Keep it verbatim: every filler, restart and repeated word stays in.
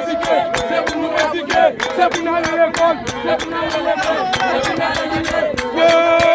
etike, se pou nou etike, se pou n ale lekòl, se pou n ale lekòl, se pou n ale lekòl.